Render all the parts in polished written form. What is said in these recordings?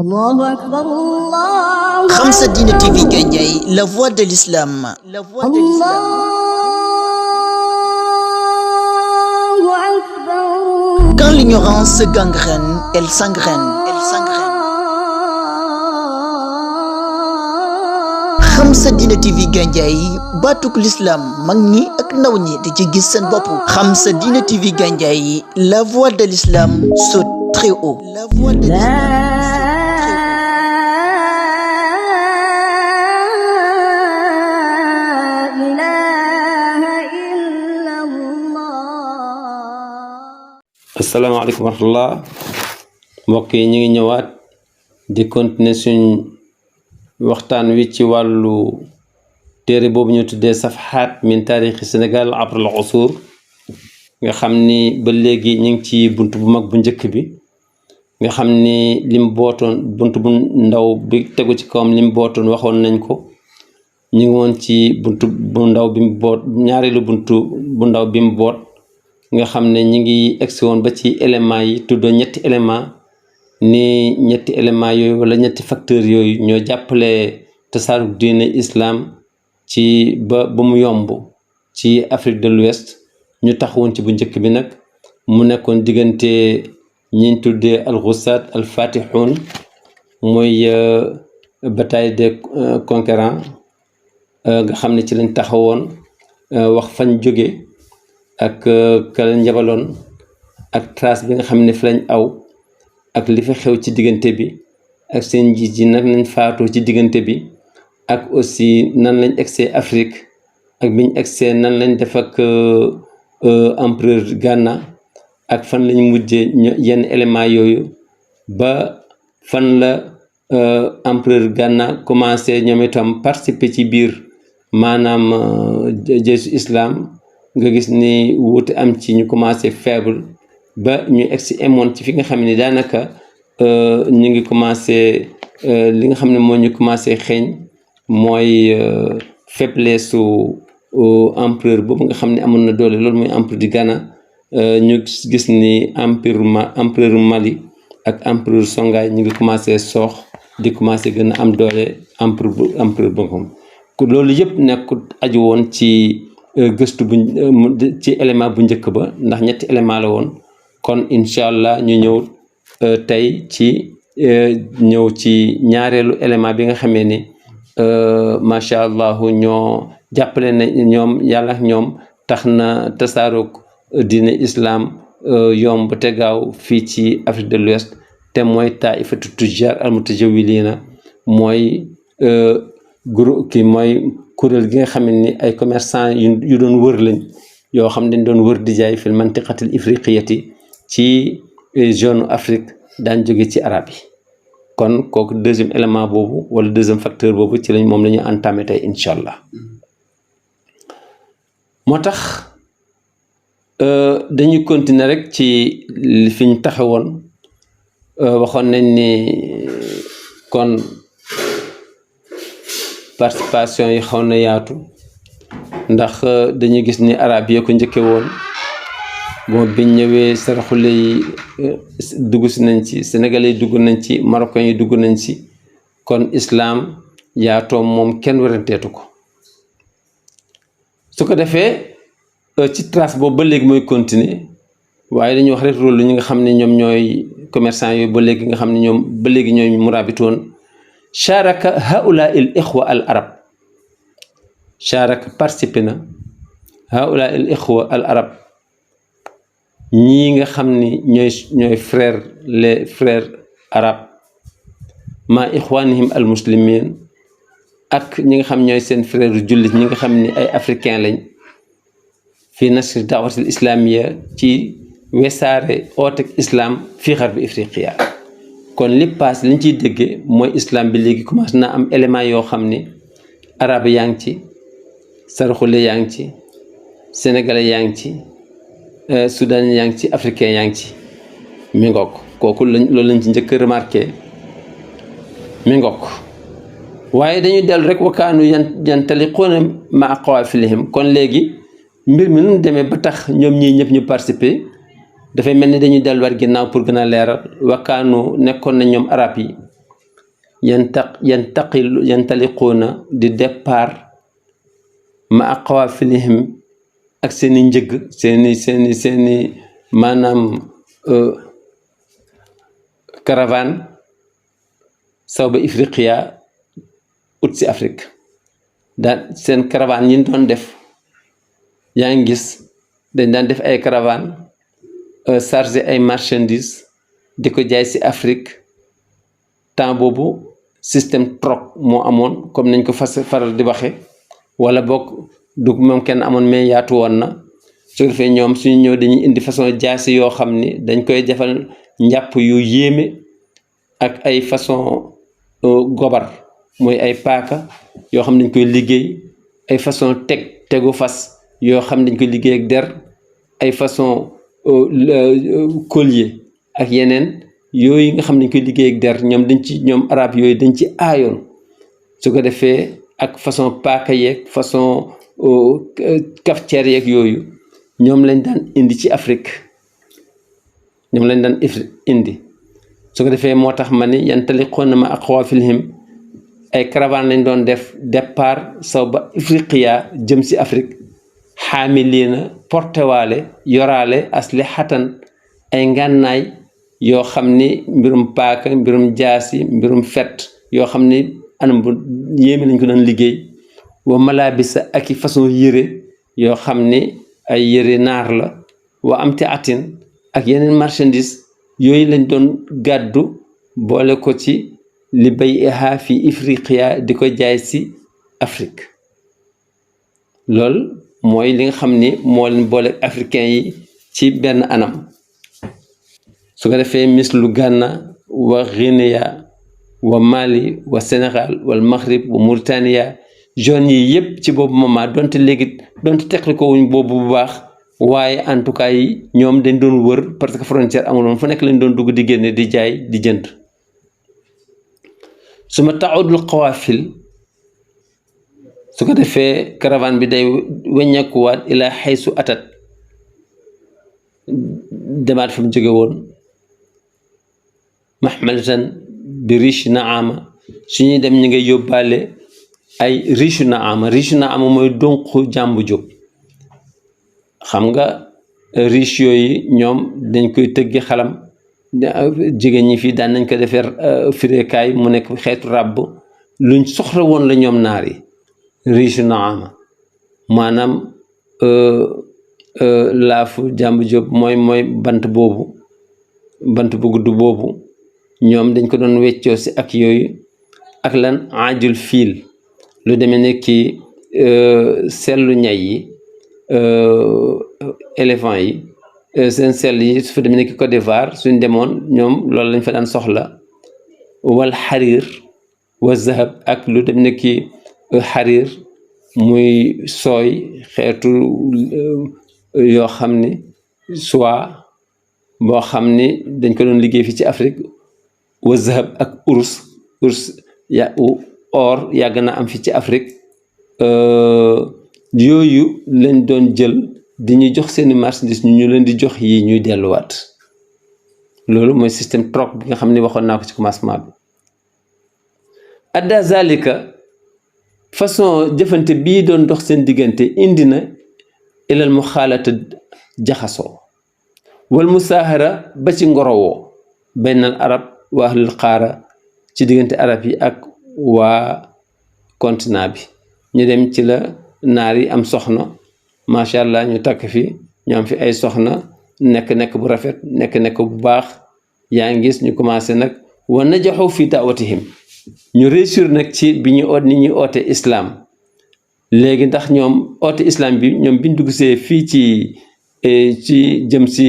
الله أكبر الله Khamsa Dine TV Gandiaye, la voix de l'islam. La voix de l'islam. الله أكبر. Quand l'ignorance gangrène, elle s'engraine. Elle s'engraine. Khamsa Dine TV Gandiaye, batuk l'islam, mag ñi ak ndaw ñi di ci gis seen bopp. Khamsa Dine TV Gandiaye, la voix de l'islam saute très haut. La voix de l'islam. asalaamaaleykum wa rahmatullah mbokk yi ñu ngi ñëwaat di continuer suñ waxtaan wi ci wàllu téere boobu ñu tuddee safhaat min taarixi Sénégal abral usur nga xam ni ba léegi ñu ngi ci bunt bu mag bu njëkk bi nga xam ni lim bootoon bunt bu ndaw bi tegu ci kawam lim bootoon waxoon nañ ko ñu ngi woon ci bunt bu ndaw bi mu boot ñaareelu bunt bu ndaw bi mu boot nga xam ne ñi ngi egsi woon ba ci éléments yi tuddoo ñetti élément ni ñetti éléments yooyu wala ñetti facteurs yooyu ñoo jàppale tasaarug diine islam ci ba mu yomb ci Afrique de l'Ouest ñu taxawoon ci bu njëkk bi nag mu nekkoon diggante ñiñ tuddee al-Ghussaat al-Fatihun mooy bataille des conquérants nga xam ne ci lañ taxawoon wax fañ jóge ak kala njabaloon ak trace bi nga xam ne fi lañ aw ak li fi xew ci diggante bi ak seen njiit yi nag nañ faatoo ci diggante bi ak aussi nan lañ egsee Afrique ak biñ egsee nan lañ def ak empereur Ghana ak fan lañ mujjee yenn éléments yooyu ba fan la empereur Ghana commencé ñoom itam participer ci biir maanaam jeesu islam nga gis ni wuute am ci ñu commencé faible ba ñu egsi emoon ci fi nga xam ne daanaka ñu ngi commencé li nga xam ne moo ñu commencé xeeñ mooy faiblesse su empereur boobu nga xam ne amoon na doole loolu mooy empereur di Ghana ñu gis ni empereur Mali ak empereur Songhai ñu ngi commencé soox di commencé gën a am doole empereur boobu loolu yëpp nekkut aju woon ci gëstu bu ci élément bu njëkk ba ndax ñetti élément la woon kon incha allah ñu ñëw tey ci ñëw ci ñaareelu élément bi nga xamee ni macha allah ñoo jàppale na ñoom yàlla ak ñoom tax na tasaaroog diine islam yomb te gaaw fii ci Afrique de l'Ouest te mooy taifatu tujjar al mutajawilina mooy groupe ki mooy kuréel gi nga xam ni ay commerçant yu doon wër lañ yoo xam ne dañ doon wër di jaay fil mantiqatil ifriqiyati ci zone Afrique daan jóge ci arab yi kon kooku deuxième élément boobu wala deuxième facteur boobu ci lañ moom la ñu entamé tey incha allah moo tax dañuy continuer rek ci fi ñu taxawoon waxoon nañ ni kon participation yi xaw na yaatu ndax dañuy gis ni arab yi ko njëkke woon bon biñ ñëwee saraxule yi dugg si nañ ci sénégalais yi dugg nañ ci marocains yi dugg nañ ci kon islam yaatoom moom kenn waranteetu ko su ko defee ci trace boobu ba léegi mooy continuer waaye dañuy wax rek rôle ñi nga xam ne ñoom ñooy commerçant yooyu ba léegi nga xam ne ñoom ba léegi ñooy murabitoon sharaka haula il ixwa al arab sharaka participé na haula il ixwa al arab ñii nga xam ni ñooy frère les frères arabes ma ixwanihim al muslimin ak ñi nga xam ñooy seen frère jullit ñi nga xam ni ay africain lañ fi nashr daawatil islamia ci wesaare ootek islam fii xarbi ifriqiya kon li paas liñ ciy déggee mooy islam bi léegi commencé na am élément yoo xam ni arabe yaa ngi ci saraxule yaa ngi ci sénégalais yaa ngi ci soudan yaa ngi ci africain yaa ngi ci mi ngook kooku loolu lañ ci njëkk remarqué mi ngook waaye dañuy dellu rek wakaanu yantaliquuna ma qawaafilihim kon léegi mbir mi nu demee ba tax ñoom ñii ñëpp ñu participer dafay mel ni dañuy delluwaat ginnaaw pour gën a leeral wakaanu nekkoon na ñoom arab yi yantaliquuna di départ ma aqwaafilihim ak seeni njëgg seeni maanaam caravane sawba Ifriqiya ut si Afrique daan seen caravane yi doon def yaa ngi gis dañ daan def ay caravane chargé ay marchandises di ko jaay si Afrique temps boobu système troc moo amoon comme nañ ko faral di waxe wala bokk du moom kenn amoon mais yaatu woon na su ko defee ñoom suñu ñëw dañuy indi façon jaasi yoo xam ni dañ koy defal njàpp yu yéeme ak ay façon gobar mooy ay paaka yoo xam ne dañ koy liggéey ay façon tegu fas yoo xam ne dañ koy liggéey ak der ay façon collier ak yeneen yooyu nga xam ne dañ koy liggéey ak der ñoom arab yooyu dañ ci aayoon su ko defee ak façon paaka yeeg façon cafetière yeeg yooyu ñoom lañ daan indi ci Afrique ñoom lañ daan indi su ko defee moo tax ma ni yantaliquuna ma aqwaafilihim ay caravane lañ doon def départ sawba Ifriqiya jëm si Afrique xaamiliina portewaale yoraale aslihatan ay ngànnaay yoo xam ni mbirum paaka mbirum jaasi mbirum fet yoo xam ni anam bu yéeme lañ ko doon liggéey wa malabisa ak i façon yére yoo xam ni ay yére naar la wa amti atin ak yeneen marchandise yooyu lañ doon gàddu boole ko ci li bay'iha fi Ifriqiya di ko jaay si Afrique loolu mooy li nga xam ni moo leen boole africain yi ci benn anam su ko defee mislu Ghana wa Guinea wa Mali wa Sénégal wal Maghrib wa Mauritania zone yi yëpp ci boobu moment donte teqli ko wuñ boobu bu baax waaye en tout cas yi ñoom dañ doon wër parce que frontière amuloon fu nekk lañ doon dugg di génne di jaay di jënd su ma taxudul xawaafil su ko defee caravane bi day weññakuwaat ilaa xaysu atat demaat fa mu jóge woon mahmalatan bi riche naama suñuy dem ñu ngay yóbbaale ay riche naama mooy donq jàmbu jóg xam nga riche yooyu ñoom dañ koy tëggi xalam jigéen ñi fii daan nañ ko defee fireekaay mu nekk xeetu ràbb luñ soxla woon la ñoom naar yi riche naama maanaam laafu jàmbu jóg mooy bant bu gudd boobu ñoom dañ ko doon weccoo si ak yooyu ak lan ajul fiil lu demee ne ki sellu ñay yi éléphant yi seen sell yi su fa demee ne ki Côte d'Ivoire suñ demoon ñoom loolu lañ fa daan soxla wal xariir wa zahab ak lu demee ne ki xariir muy sooy xeetu yoo xam ni soie boo xam ni dañ ko doon liggéey fii ci Afrique wa zahab ak urus or yàgg na am fii ci Afrique yooyu lañ doon jël di ñu jox seeni marchandise ñu leen di jox yi ñuy delluwaat loolu mooy système troc bi nga xam ne waxoon naa ko ci commencement bi adda zalika façon jëfante bii doon dox seen diggante indi na ilal mu xaalata jaxasoo wal musaahara ba ci ngorowoo baynal arab wa ahlul qaara ci diggante arab yi ak waa continent bi ñu dem ci la naar yi am soxna macha allah ñu takk fi ñu am fi ay soxna nekk bu rafet nekk bu baax yaa ngi gis ñu commencé nag wa najaxu fi daawatihim ñu réussir nag ci bi ñu oot ni ñuy oote islam léegi ndax ñoom oote islam bi ñoom biñ dugg see fii ci jëm si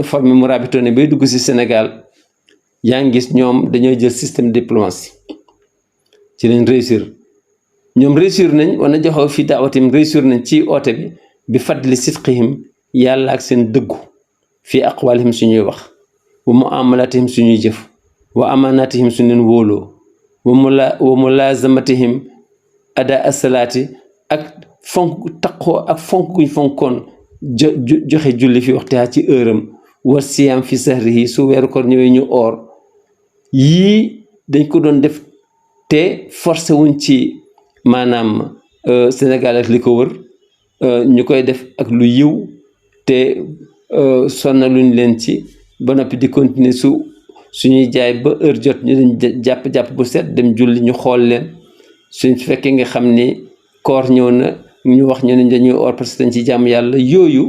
forme mu rabitoone bay dugg si Sénégal yaa ngi gis ñoom dañoo jël système diplomatie ci lañ réussir ñoom réussir nañ wana joxoo fi daawatim réussir nañ ci oote bi fadli sidqihim yàlla ak seen dëggu fii aqwalihim suñuy wax wa muamalatihim suñuy jëf wa amanatihim suñu wóoloo wa mulazamatihim ada asalaati ak fonk taqoo ak fonk guñ fonkoon joxe julli fi waxtiha ci heure am war siyaam fi sahrihi su weeru koor ñëwee ñu oor yii dañ ko doon def te forcé wuñ ci maanaam Sénégal ak li ko wër ñu koy def ak lu yiw te sonnaluñ leen ci ba noppi di continuer suñuy jaay ba heure jot ñu dañ jàpp bu set dem julli ñu xool leen suñ fekkee nga xam ni koor ñëw na ñu wax ñu ne dañuy or parce que dañ ci jàmm yàlla yooyu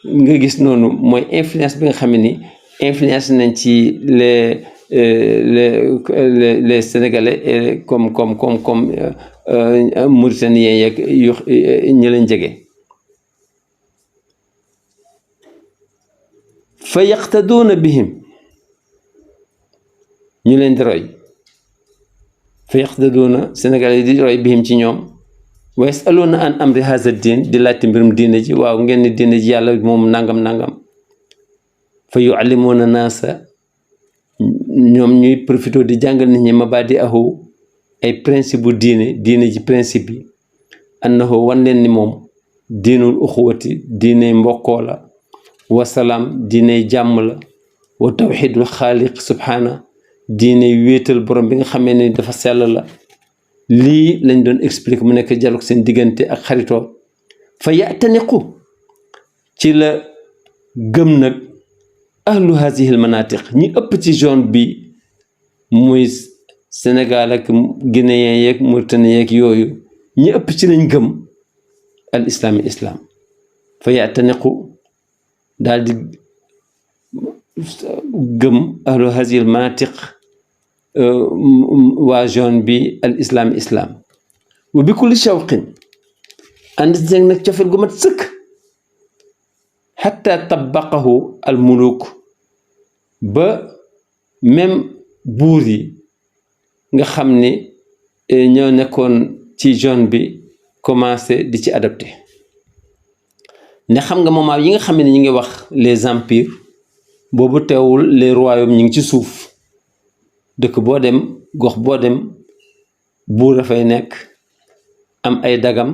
nga gis noonu mooy influence bi nga xam ni influence nañ ci les Sénégalais comme Mauritaniens yeeg ñi leen jege fa yaqtaduuna bihim ñu leen di roy fa yaqtaduuna Sénégalais di roy bihim ci ñoom wa yasaluuna an amri haza diin di laajte mbirum diine ji waaw ngeen ni diine ji yàlla moom nangam fa yuallimuuna naasa ñoom ñuy profité di jàngal nit ñi mabadi ahu ay principe bu diine ji principe bi annahu wan leen ni moom diinul uxuwati diine mbokkoo la wasalaam diine jàmm la wa tawxidul xaaliq subhaana diine wéetal borom bi nga xamee ne dafa sell la lii lañ doon expliquer mu nekk dialogue seen diggante ak xaritoo fa yataniqu ci la gëm nag ahlu hazihil manatiq ñi ëpp ci zone bi muy Sénégal ak Guinéen yeeg Mauritanie yeeg yooyu ñi ëpp ci lañ gëm al islaami islam fa yataniqu daal di gëm ahlu hazihil manatiq waa zone bi al islaami islam wa bi kulli shawqin ànd si nag cofeel gu mat sëkk xatta tabaqahu al muluk ba même buur yi nga xam ni ñoo nekkoon ci zone bi commencé di ci adopté ne xam nga moment yi nga xam ne ñu ngi wax les empires boobu teewul les royaumes ñu ngi ci suuf dëkk boo dem gox boo dem buur dafay nekk am ay dagam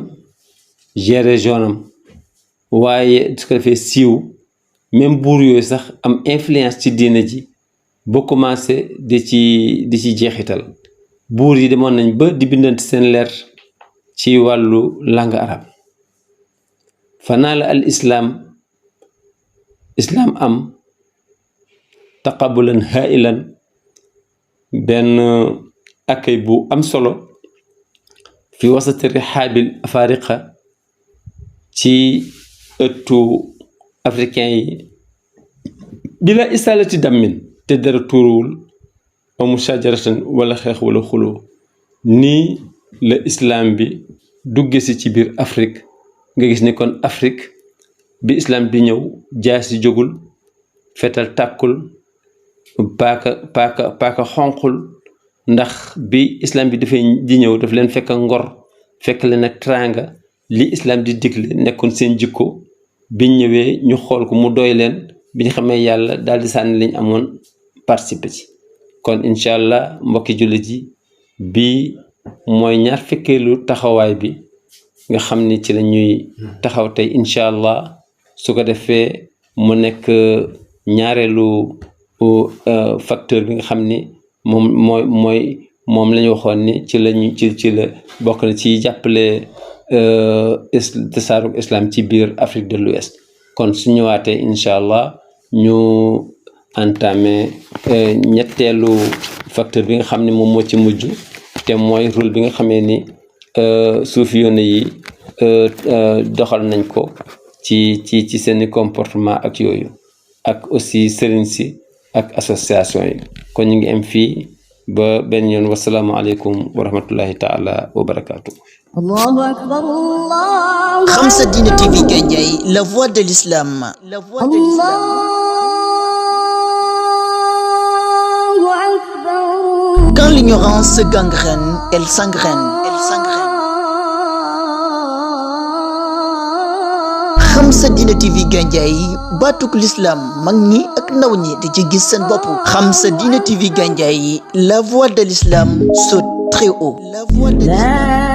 gérer zone am waaye su ko defee siiw même buur yooyu sax am influence ci diine ji ba commencé di ci jeexital buur yi demoon nañ ba di bindante seen lettre ci wàllu langue arabe fanaala al islam am taqabulan hailan benn accueil bu am solo fi wasati rihaabil afariqa ci ëttu africain yi bila isalati dammin te dara tuuruwul amu shajaratan wala xeex wala xuloo nii la islam bi dugge si ci biir Afrique nga gis ni kon Afrique bi islam di ñëw jaasi jógul fetal tàkkul paaka xonqul ndax bi islam bi dafay di ñëw daf leen fekk ngor fekk leen ak tranga li islam di digle nekkoon seen jikko biñ ñëwee ñu xool ko mu doy leen bi ñu xamee yàlla daal di sànni liñ amoon participer ci kon incha allah mbokki jullit yi bi mooy ñaar fekkeelu taxawaay bi nga xam ni ci la ñuy taxaw tey incha allah su ko defee mu nekk ñaareelu facteur bi nga xam ni moom la ñu waxoon ni ci la bokk na ci jàppale tasaarug islam ci biir Afrique de l'Ouest kon su ñëwaatee incha allah ñu entamé ñetteelu facteur bi nga xam ne moom moo ci mujj te mooy rôle bi nga xamee ni suufiyoon yi doxal nañ ko ci seeni comportement ak yooyu ak aussi sëriñ si ak association yi kon ñu ngi am fii ba benn yoon wasalaamu aleykum wa rahmatullahi taala wa barakaatu. Allahu akbar Allah. Khamsa Dina TV Gandiaye, la voix de l'islam. Allahu akbar. Quand l'ignorance se gangrène, elle s'engraine. Khamsa Dina TV Gandiaye, baatuk l'islam mag ñi ak ndaw ñi di ci gis seen bopp. Khamsa Dina TV Gandiaye, la voix de l'islam saute très haut. La voix de l'islam.